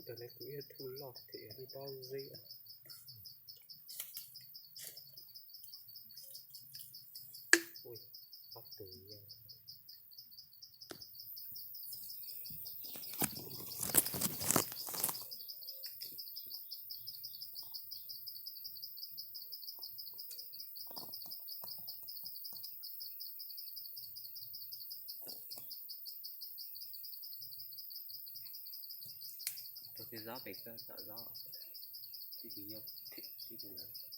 Tam no kuv ib tug loj thiab li pob zeb. Ui, ob tug yog. Rau pem zob pem koj tom zob, tib tus yog, tib tus na.